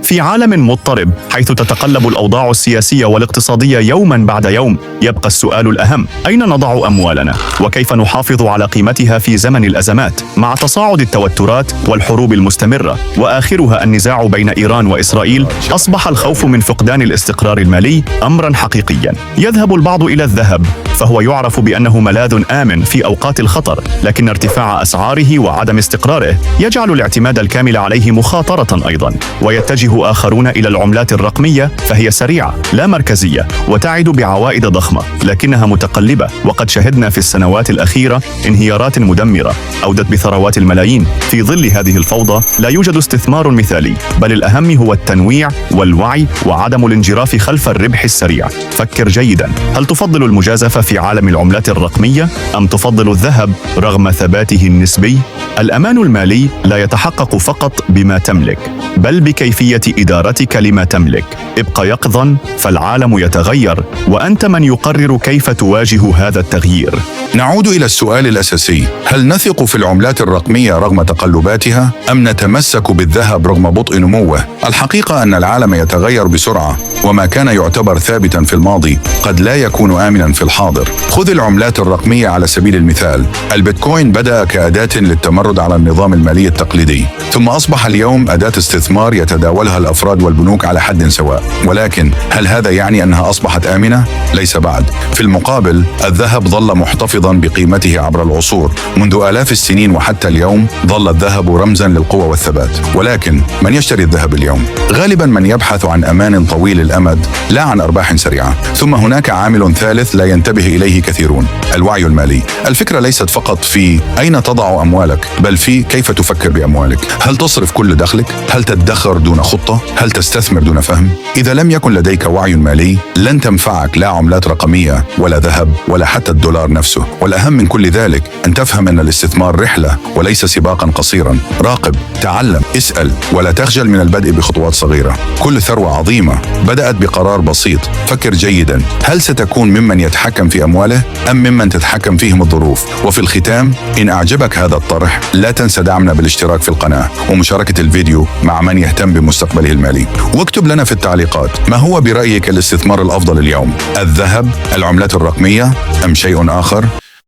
في عالم مضطرب حيث تتقلب الأوضاع السياسية والاقتصادية يوما بعد يوم، يبقى السؤال الأهم: أين نضع أموالنا؟ وكيف نحافظ على قيمتها في زمن الأزمات؟ مع تصاعد التوترات والحروب المستمرة، وآخرها النزاع بين إيران وإسرائيل، أصبح الخوف من فقدان الاستقرار المالي أمرا حقيقيا. يذهب البعض إلى الذهب، فهو يعرف بأنه ملاذ آمن في أوقات الخطر، لكن ارتفاع أسعاره وعدم استقراره يجعل الاعتماد الكامل عليه مخاطرة أيضا. ويتجه آخرون إلى العملات الرقمية، فهي سريعة، لا مركزية، وتعد بعوائد ضخمة، لكنها متقلبة، وقد شهدنا في السنوات الأخيرة انهيارات مدمرة أودت بثروات الملايين. في ظل هذه الفوضى لا يوجد استثمار مثالي، بل الأهم هو التنويع والوعي وعدم الانجراف خلف الربح السريع. فكر جيدا، هل تفضل المجازفة في عالم العملات الرقمية أم تفضل الذهب رغم ثباته النسبي؟ الأمان المالي لا يتحقق فقط بما تملك، بل بكيفية إدارتك لما تملك. ابق يقظا، فالعالم يتغير، وأنت من يقرر كيف تواجه هذا التغيير. نعود إلى السؤال الأساسي: هل نثق في العملات الرقمية رغم تقلباتها، أم نتمسك بالذهب رغم بطء نموه؟ الحقيقة أن العالم يتغير بسرعة، وما كان يعتبر ثابتا في الماضي قد لا يكون آمنا في الحاضر. خذ العملات الرقمية على سبيل المثال. البيتكوين بدأ كأداة للتمرد على النظام المالي التقليدي، ثم أصبح اليوم أداة استثمار يتداولها الأفراد والبنوك على حد سواء. ولكن هل هذا يعني أنها أصبحت آمنة؟ ليس بعد. في المقابل، الذهب ظل محتفظا بقيمته عبر العصور. منذ آلاف السنين وحتى اليوم ظل الذهب رمزا للقوة والثبات. ولكن من يشتري الذهب اليوم؟ غالبا من يبحث عن أمان طويل الأمد، لا عن أرباح سريعة. ثم هناك عامل ثالث لا ينتبه إليه كثيرون: الوعي المالي. الفكرة ليست فقط في أين تضع أموالك، بل في كيف تفكر بأموالك. هل تصرف كل دخلك؟ هل تدخر دون خطة؟ هل تستثمر دون فهم؟ إذا لم يكن لديك وعي مالي، لن تنفعك لا عملات رقمية ولا ذهب ولا حتى الدولار نفسه. والأهم من كل ذلك أن تفهم أن الاستثمار رحلة وليس سباقا قصيرا. راقب، تعلم، اسأل، ولا تخجل من البدء بخطوات صغيرة. كل ثروة عظيمة بدأت بقرار بسيط. فكر جيدا، هل ستكون ممن يتحكم في أمواله أم ممن تتحكم فيهم الظروف؟ وفي الختام، إن أعجبك هذا الطرح، لا تنسى دعمنا بالاشتراك في القناة ومشاركة الفيديو مع من يهتم بمستقبله المالي. واكتب لنا في التعليقات: ما هو برأيك الاستثمار الأفضل اليوم؟ الذهب، العملات الرقمية، أم شيء آخر؟